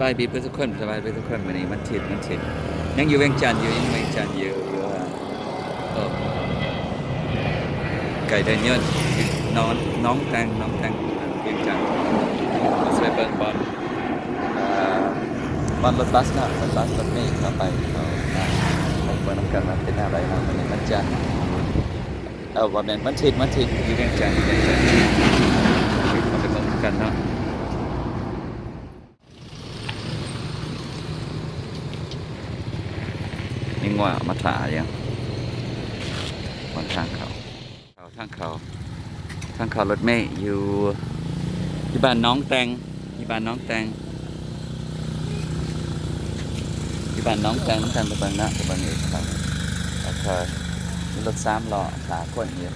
ສະບາຍດີເບິດທຸກຄົນ, ສະບາຍດີເບິດທຸກຄົນ. ມື້ນີ້ວັນທິດ, ວັນທິດ ຍັງຢູ່ວຽງຈັນຢູ່, ຍັງຢູ່ວຽງຈັນຢູ່. ເອີ ໃກ້ເດີ່ນຍົນ ໜອງ ໜອງແຕງ, ໜອງແຕງ ວຽງຈັນ. ຊິໄປເບິ່ງບ່ອນ ເອີ ບ່ອນລົດບັສເນາະ, ລົດບັສ ລົດເມເຂົ້າໄປ, ເຂົ້າໄປເບິ່ງນຳກັນວ່າເປັນແນວໃດເນາະ. ມື້ນີ້ວັນຈັນ ເອີ ບໍ່ແມ່ນ ວັນທິດ, ວັນທິດ ຢູ່ວຽງຈັນ, ວຽງຈັນ. ເຂົ້າໄປເບິ່ງນຳກັນເນາະ. ມີງົວມາຖ້າຢູ່ບ່ອນທາງເຂົ້າ, ເຂົ້າທາງເຂົ້າ, ທາງເຂົ້າລົດເມຢູ່ ຢູ່ບ້ານໜອງແຕງ, ຢູ່ບ້ານໜອງແຕງ, ຢູ່ບ້ານໜອງແຕງນຳກັນ. ໄປເບິ່ງນະ, ໄປເບິ່ງອີກ. ໂອເຄ ມີລົດສາມລໍ້ຖ້າຄົນຢູ່,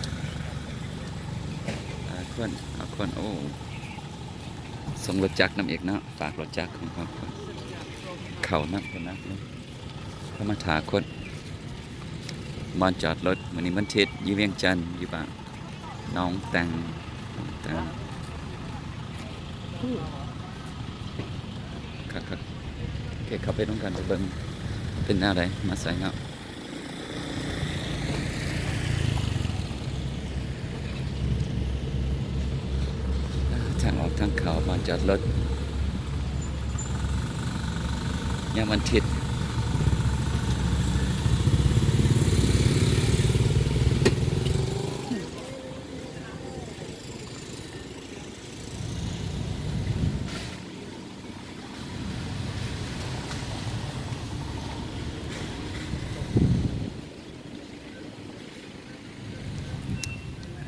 ຖ້າຄົນ, ຖ້າຄົນ. ໂອ້ ສົ່ງລົດຈັກນຳອີກເນາະ, ຝາກລົດຈັກຂອງເຂົາ, ເຂົ້າໜັກ ເຂົ້າໜັກເລີຍ. ເຂົາມາຖ້າຄົນ ບ່ອນຈອດລົດ. ມື້ນີ້ວັນທິດ ຢູ່ວຽງຈັນ, ຢູ່ບ້ານໜອງແຕງ, ໜອງແຕງ. ຄັກໆ. ໂອເຄ ເຂົ້າໄປນຳກັນ, ໄປເບິ່ງເປັນແນວໃດ, ມາໃສ່ເນາະ. ທາງອອກທາງເຂົ້າ ບ່ອນຈອດລົດ ຍາມວັນທິດ.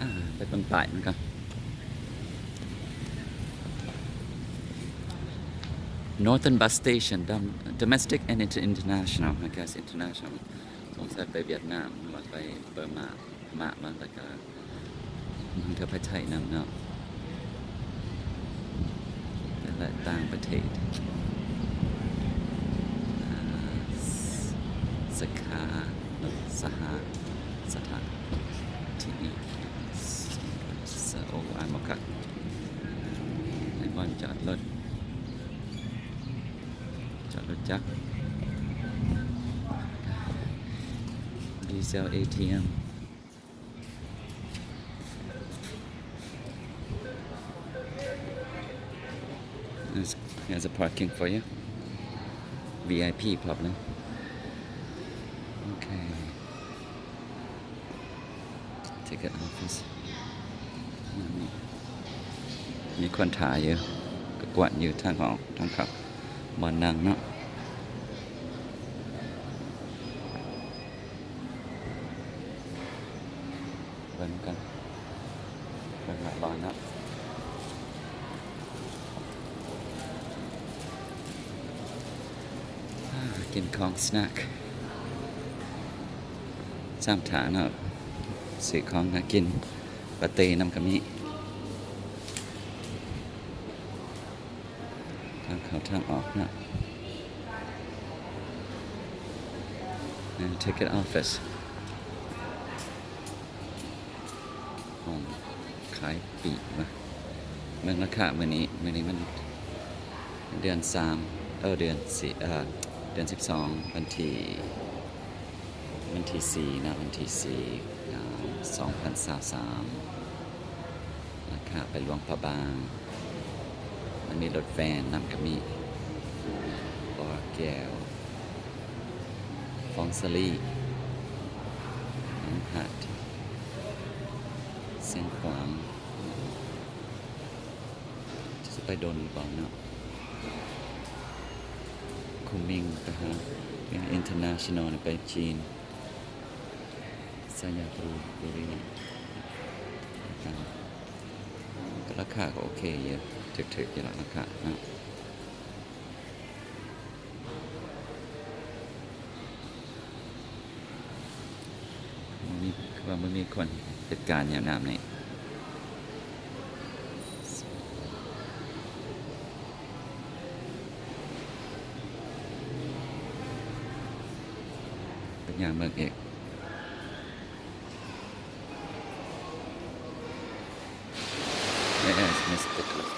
ອ່າ ໄປເບິ່ງປ້າຍມັນກ່ອນ. Northern Bus Station, dom-, Domestic and Inter-, International, I guess International. ສົງໄສໄປຫວຽດນາມ ຫຼືວ່າໄປເບີມາ ມາ ມາ ແລ້ວກະ ມັນກະໄປໄທນຳເນາະ ແລະ ຕ່າງປະເທດ. ອ່າ ສາຂາ ສະຫະ ສະຖານທີ່ ສະ ໂອ້ ອ່ານບໍ່ຄັກ. ໃນບ່ອນຈອດລົດ ຈອດລົດຈັກ ດີເຊວ ເອທີເອັມ. There's, there's a parking for you. ວີໄອພີ problem. Okay. Ticket office. ມີຄົນຖ້າຢູ່ ກະກວດຢູ່ທາງອອກທາງເຂົ້າ ບ່ອນນັ່ງເນາະ. ເບິ່ງກັນ ເບິ່ງຮອດບ່ອນເນາະ. ອ່າ ກິນຂອງສະແນັກ ຊ່ຳຖ້າເນາະ, ຊື້ຂອງຫາກິນ ປາເຕ້ນຳກະມີ. ທາງເຂົ້າທາງອອກເນາະ. ເອີ ticket office. ຫ້ອງຂາຍປີກວະ. ເບິ່ງລາຄາມື້ນີ້, ມື້ນີ້ມັນເດືອນສາມ ເອີ ເດືອນສີ່ ເອີ ເດືອນສິບສອງ ວັນທີ ວັນທີສີ່ເນາະ, ວັນທີສີ່ ເນາະ ສອງພັນຊາວສາມ. ລາຄາໄປຫຼວງພະບາງ ມັນມີລົດແວນນຳກະມີ, ບໍ່ແກ້ວ ຟອງສາລີ ໜອງຫາດ ຊຽງຂວາງ. ຈະໄປດົນບໍ່ເນາະ? ຄຸນມິງໄປຫາ international ໄປຈີນ. ໄຊຍະບູລີ ກະລາຄາກະໂອເຄຢູ່ ຖືກໆຢູ່ລະລາຄາເນາະ. ບໍ່ມີ ຄືວ່າບໍ່ມີຄົນເຮັດການຍາມນ້ຳນີ້. ໄປຍ່າງເບິ່ງອີກ. Yes, missed the lift.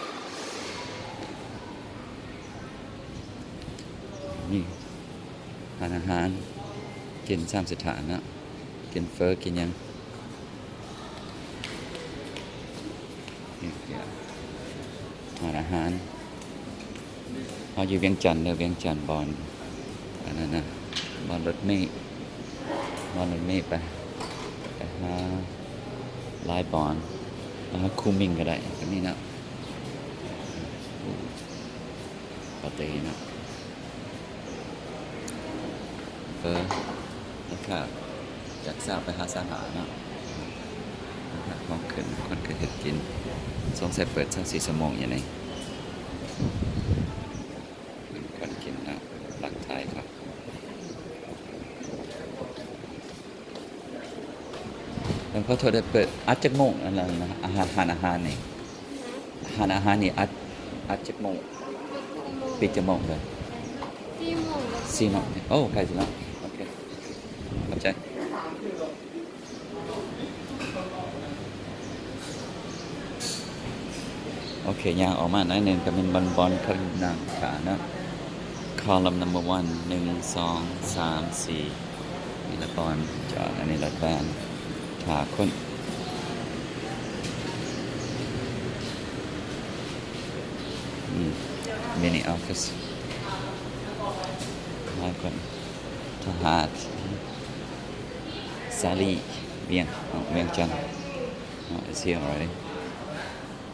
ນີ້ຮ້ານອາຫານ ກິນສາມສະຖານເນາະ ກິນເຟີ ກິນຫຍັງ ຮ້ານອາຫານ. ເຮົາຢູ່ວຽງຈັນເດີ ວຽງຈັນ ບ່ອນອັນນັ້ນນະ ບ່ອນລົດເມ ບ່ອນລົດເມໄປ ໄປຫາຫຼາຍບ່ອນ ມາຫາຄູມິງກໍໄດ້ ກໍມີເນາະ ປາເຕເນາະ ເຟີ ລາຄາຈາກຊາວໄປຫາຊາວຫ້າເນາະ ລາຄາຂອງຂຶ້ນ ຄົນກໍເຮັດກິນ ສົງໄສເປີດຊາວສີ່ຊົ່ວໂມງຢູ່ນີ້ ຄົນກິນເນາະ ຫຼັງຖ່າຍເຂົາ. ແລ້ວຂໍໂທດເດີ ເປີດ ອັດຈັກໂມງ ອັນນັ້ນນະ ອາຫານ ຮ້ານອາຫານນີ້ ຮ້ານອາຫານນີ້ອັດ ອັດຈັກໂມງ ປິດຈັກໂມງເດີ? ສີ່ໂມງ ສີ່ໂມງ ໂອ້ ໃກ້ຊິແລ້ວ ໂອເຄ ຂອບໃຈ. ໂອເຄ ຍ່າງອອກມາໜ້ອຍໜຶ່ງ ກໍແມ່ນບ່ອນ ບ່ອນເຂົານັ່ງຖ້າເນາະ column number one ໜຶ່ງ ສອງ ສາມ ສີ່ ນີ້ລະບ່ອນຈອດ ອັນນີ້ລົດແວນ ຖ້າຄົນ ອືມ mini office ຫຼາຍຄົນ ຖ້າຫາກ ສາລີ ວຽງ ວຽງຈັນ it's here already.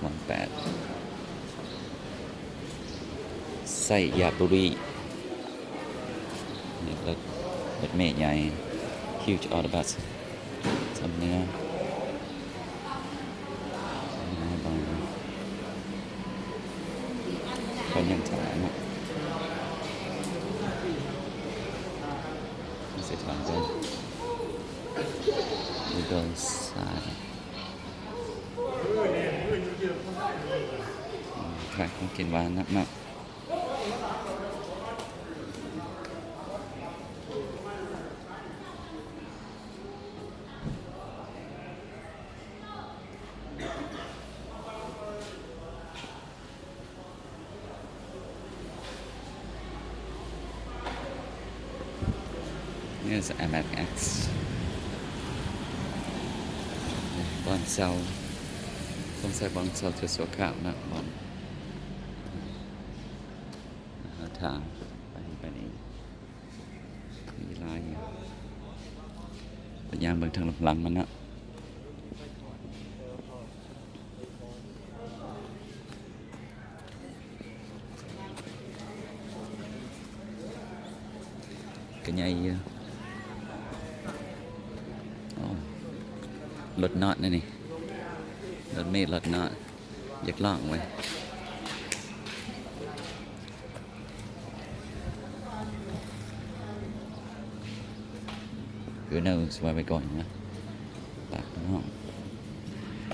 ໝ່ອງແປດ ໄຊຍະບູລີ ນີ້ລົດ ລົດເມໃຫຍ່ huge autobus ສຳເໜືອ ຄົນຍັງຖ້າເນາະ ຊິຖາມກ່ອນ Riverside. ຂາຍຂອງກິນຫວານນຳເນາະ ນີ້ ເອັມເອັຟເອັກ ບ່ອນເຊົ່າ ສົງໄສບ່ອນເຊົ່າຊົ່ວຄາວນະ ບ່ອນ ຫາທາງໄປ ໄປນີ້ ມີຫຼາຍຢູ່ ໄປຍ່າງເບິ່ງທາງຫຼັງມັນນະ. ກໍໃຫຍ່ຢູ່ ໂອ້ ລົດນອດນະນີ້ ລົດເມລົດນອດ ຢາກລອງເວີຍ. Who knows where we're going ນະ ປາກນ້ອງ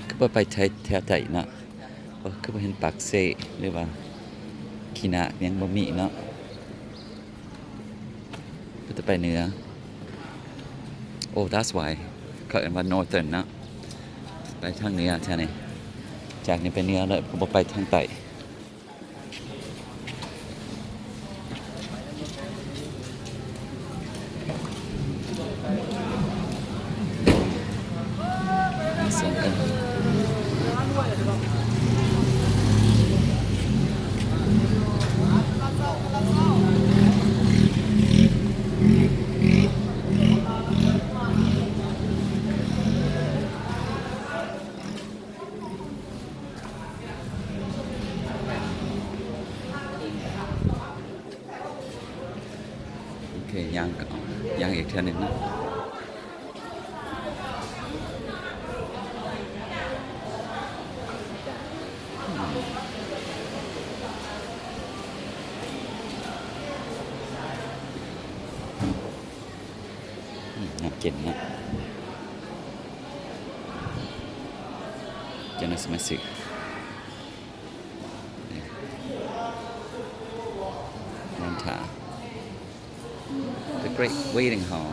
ຄືບໍ່ໄປໄທ ແຖວໃຕ້ເນາະ ຄືບໍ່ເຫັນປາກເຊ ຫຼືວ່າຂີ້ນາກ ຍັງບໍ່ມີເນາະ ກໍຈະໄປເໜືອ Oh, that's why ເຂົາເອີ້ນວ່າ Northern ເນາະ ໄປທາງເໜືອແທ້ນີ້ ຈາກນີ້ໄປເໜືອເລີຍ ກໍບໍ່ໄປທາງໃຕ້. ໂອເຄ ຍ່າງ ຍ່າງອີກເທື່ອໜຶ່ງນະ. ອືມ ໜ້າກິນເນາະ ເຈົ້າໜ້າສະມາຊິກ ນີ້ ນອນຖ້າ The Great Waiting Hall.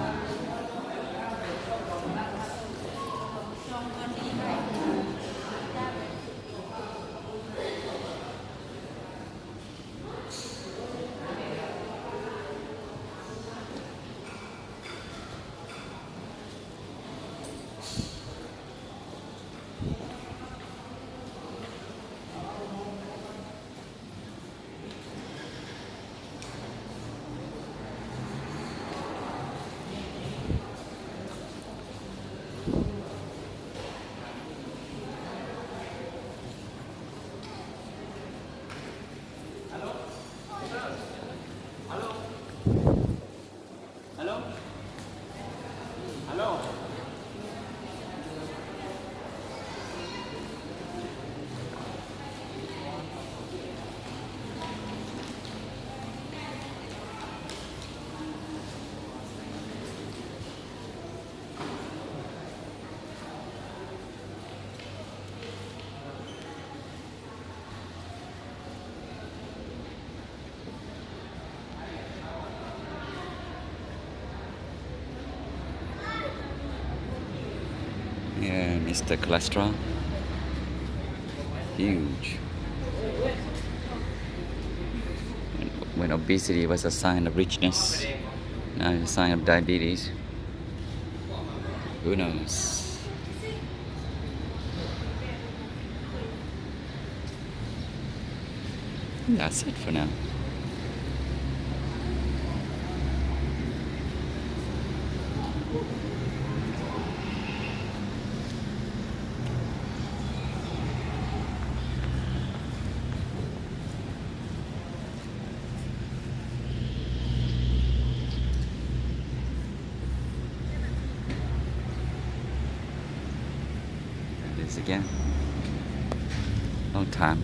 It's the cholesterol. Huge. When, when obesity was a sign of richness, now it's a sign of diabetes. Who knows? That's it for now. This again. Long time.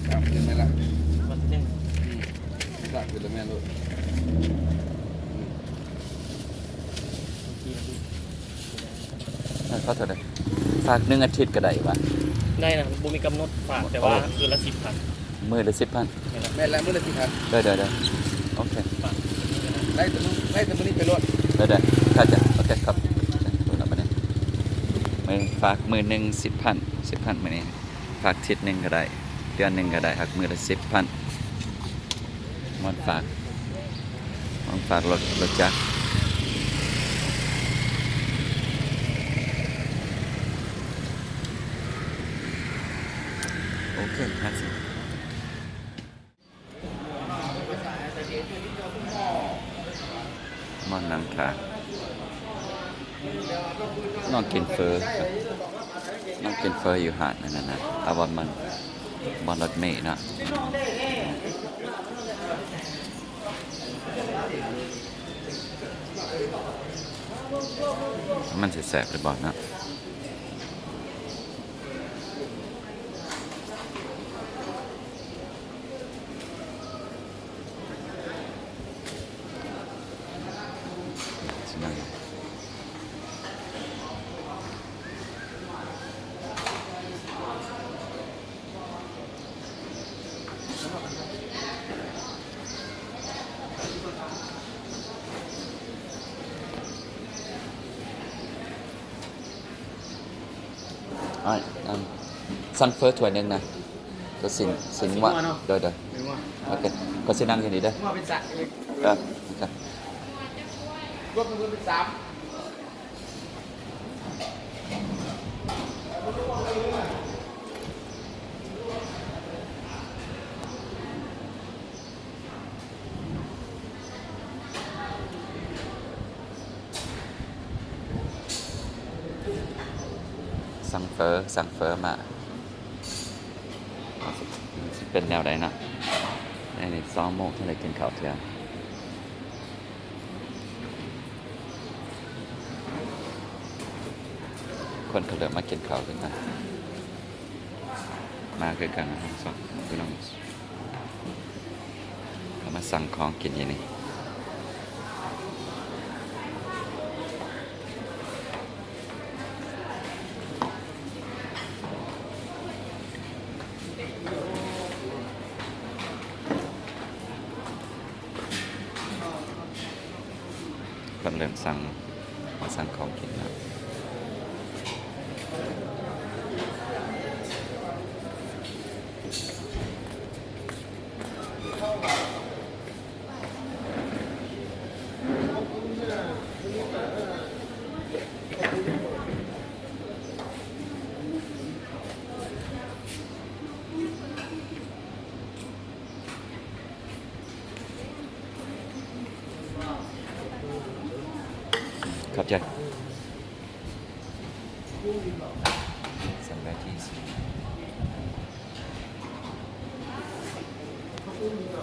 ສາມຄືນແມ່ນລະ ວັນທີໜຶ່ງ ອືມ ສາມຄືນລະແມ່ນໂລດ ອືມ ເອີ ຂໍໂທດເດີ ຝາກໜຶ່ງອາທິດກໍໄດ້ຫວາ? ໄດ້ນະ ບໍ່ມີກຳນົດຝາກ ແຕ່ວ່າ ໂອ້ ຄືນລະສິບພັນ ມື້ລະສິບພັນ ແມ່ນລະ ມື້ລະສິບພັນ ໄດ້ໆໆ ໂອເຄ ຝາກ ໄດ້ແຕ່ມື້ ໄດ້ແຕ່ມື້ນີ້ໄປໂລດ ໄດ້ໆ ເຂົ້າໃຈ ໂອເຄ ຂອບໃຈ ມື້ຝາກມື້ໜຶ່ງສິບພັນ ສິບພັນມື້ນີ້ ຝາກທິດໜຶ່ງກໍໄດ້ ເດືອນໜຶ່ງກໍໄດ້ ຫາກມື້ລະສິບພັນ ມັນຝາກ ມັນຝາກລົດ ລົດຈັກ ໂອເຄ that's it. ມານັ່ງຖ້າ ນອນກິນເຝີ ນອນກິນເຝີຢູ່ຮ້ານນັ້ນນະ ອາ ບ່ອນມັນ ບ່ອນລົດເມເນາະ ມັນຊິແຊບຫຼືບໍ່ເນາະ? ອ້າຍ ອັນ ສັ່ງເຝີຖ້ວຍໜຶ່ງນະ ໂຕຊີ້ນ ຊີ້ນງົວ ຊີ້ນງົວເນາະ ໂດຍໆ ຊີ້ນງົວ ໂອເຄ ຂ້ອຍຊິນັ່ງຢູ່ນີ້ເດີ ງົວເປັນສາມ ເອີ ໂອເຄ ລວມເປັນສາມ ສັ່ງເຝີ ສັ່ງເຝີມາ ຊິເປັນແນວໃດເນາະ ໃນສອງໂມງເທົ່າໃດກິນເຂົ້າເທື່ອ ຄົນກໍເລີ່ມມາກິນເຂົ້າຄືກັນ ມາຄືກັນນະ ພີ່ນ້ອງ ເຂົ້າມາສັ່ງຂອງກິນຢູ່ນີ້ ເພິ່ນເລີ່ມສັ່ງ ມາສັ່ງຂອງກິນແລ້ວ. ຂອບໃຈ. ສຳບາຍດີ. ໂອເຄ.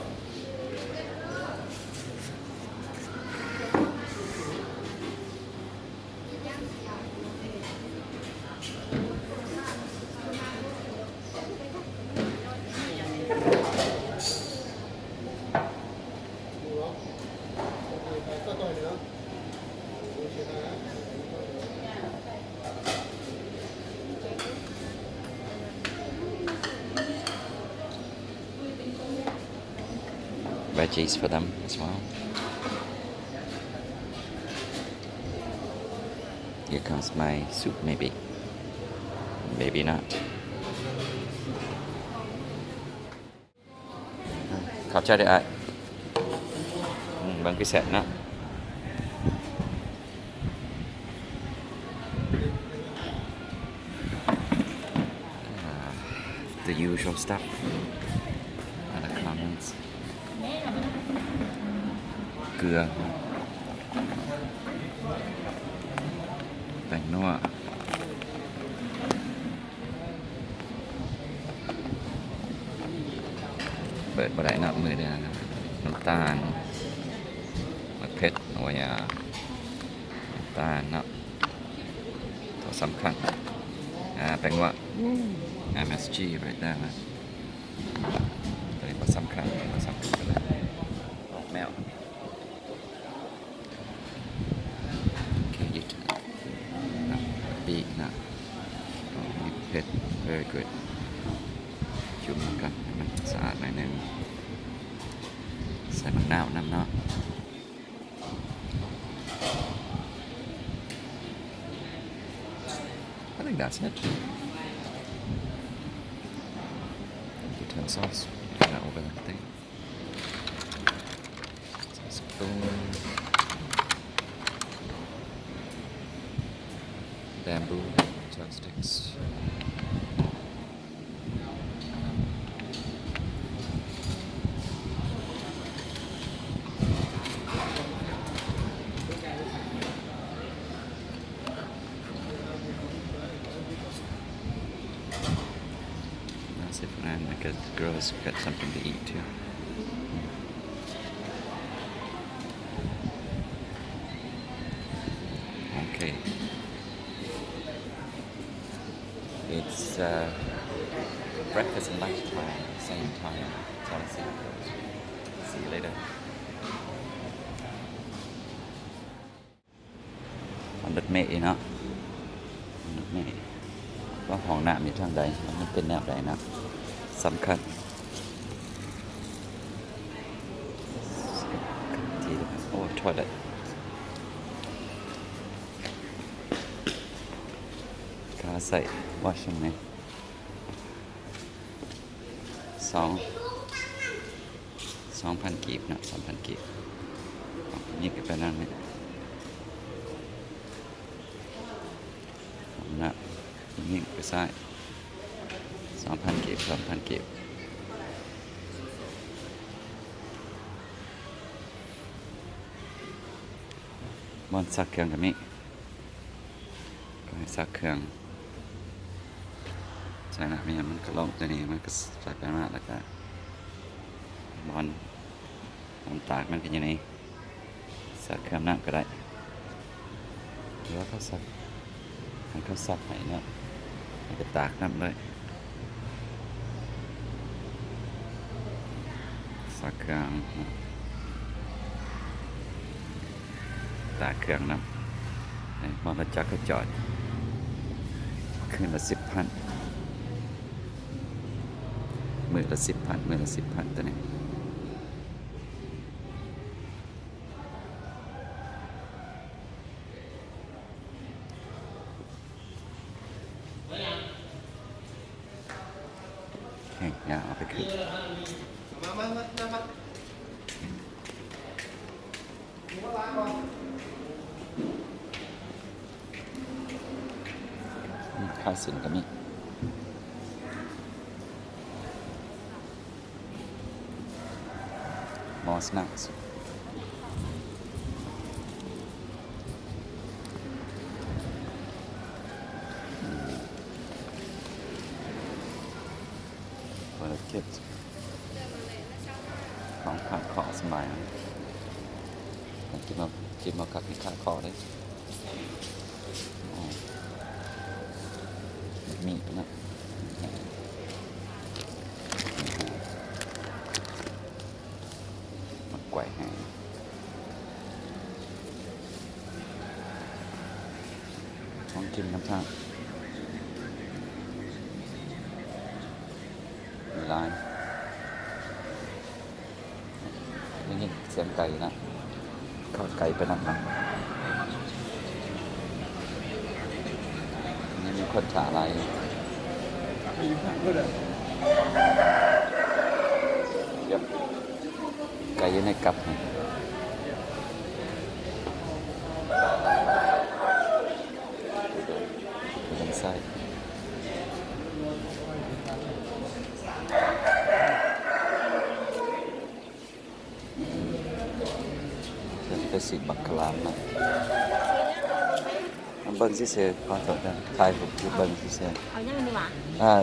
Veggies for them as well. Here comes my soup, maybe. Maybe not. ຂອບໃຈເດີ້ອ້າຍ. ອືມ ເບິ່ງຄືແຊບເນາະ. ອ່າ the usual stuff. Other comments. ເກືອ ແປ້ງນົວ. ເປີດບໍ່ໄດ້ເນາະ ມື້ເດືອນ. ນ້ຳຕານ ໝາກເຜັດ ໂອ້ຍ ອາ ນ້ຳຕານເນາະ ຕົວສຳຄັນ. ອາ ແປ້ງນົວ ເອັມເອສຈີ right there. ຕົວນີ້ບໍ່ສຳຄັນ ບໍ່ສຳຄັນປານໃດ. ອອກແມວ. Okay, you can, uh, big, uh, uh, pet, very good. ຈຸ່ມນຳກັນໃຫ້ມັນສະອາດໜ້ອຍໜຶ່ງ ໃສ່ໝາກນາວນຳເນາະ. I think that's it. Utensils. Put that over there, I think. Spoon, bamboo chopsticks. That's it for now. I guess the girls got something to eat too. Okay. It's, uh, breakfast and lunch time, same time. So I'll see you, see you later. ຮອດລົດເມເນາະ ລົດເມ ວ່າຫ້ອງນ້ຳຢູ່ທາງໃດ ມັນເປັນແນວໃດນະ ສຳຄັນ. ໂອ້ toilet. ຄ່າໃຊ້ washroom ນີ້ ສອງ ສອງພັນກີບເນາະ ສອງພັນກີບ. ນີ້ກໍໄປນັ້ນນີ້ ນະ ນີ້ໄປຊ້າຍ ສອງພັນກີບ ສອງພັນກີບ. ບ່ອນຊັກເຄື່ອງກໍມີ ກໍໃຫ້ຊັກເຄື່ອງ ໃສ່ນ້ຳ ມີຫຍັງມັນກໍລົງຕົວນີ້ ມັນກໍໃສ່ໄປມາ ແລ້ວກໍບ່ອນ ບ່ອນຕາກມັນກໍຢູ່ນີ້ ຊັກເຄື່ອງນ້ຳກໍໄດ້ ຫຼືວ່າເຂົາຊັກ ໃຫ້ເຂົາຊັກໃຫ້ເນາະ ແລ້ວກໍຕາກນ້ຳເລີຍ ຊັກເຄື່ອງ ຕາກເຄື່ອງນຳ. ເອີ ມາລະຈັກກະຈອດ ຄືນລະສິບພັນ ມື້ລະສິບພັນ ມື້ລະສິບພັນ ຕົວນີ້. ເຮີ້ຍ ຢ່າເອົາໄປຄືນ ອືມ ຂາຍເສັ້ນກໍມີ. More snacks. ອືມ Toilet kit. ຂອງຂັດຂໍ້ສະບາຍ ກິນມາ ກິນມາຄັກ ມີຂັດຂໍ້ເດ້. ໂອ້ ມີນະ ໝາກກ້ວຍແຫ້ງ ຂອງກິນນຳທາງ ມີຫຼາຍ. ໄກນະ ເຂົ້າໄກໄປນຳນະ ຍັງມີຄົນຖ້າຫຼາຍຢູ່ ໄກຢູ່ໃນກັບນີ້ ທາງຊ້າຍ. ເພິ່ນໄປຊື້ບັກກະຫຼາມມາ ມາເບິ່ງຊື່ໆ ຂໍໂທດເດີ ຖ່າຍຮູບຢູ່ເບິ່ງຊື່ໆ ເອົາຫຍັງດີຫວາ? ອ່າ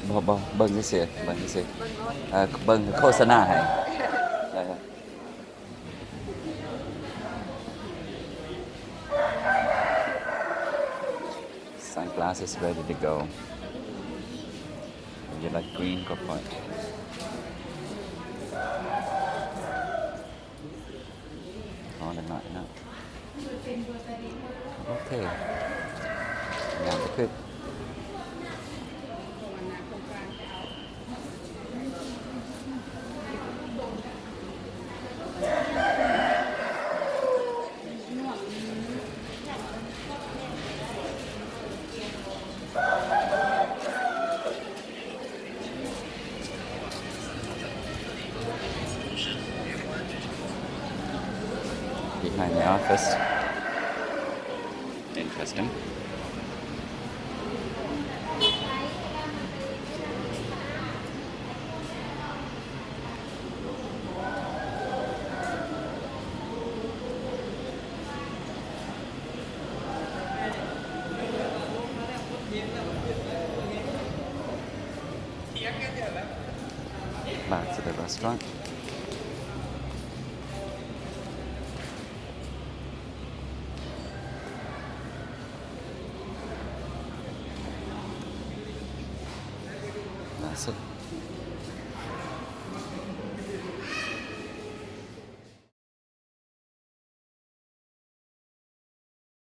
ບໍ່ ບໍ່ ເບິ່ງຊື່ໆ ເບິ່ງຊື່ໆ ເບິ່ງໂລດ ເອີ ເບິ່ງໂຄສະນາໃຫ້ ເອີ. Sunglasses ready to go. If you like green, go for it. ອໍ ເລັກນ້ອຍເນາະ ໂອເຄ ງາມຄື. Behind the office. Interesting. Back to the restaurant. That's it.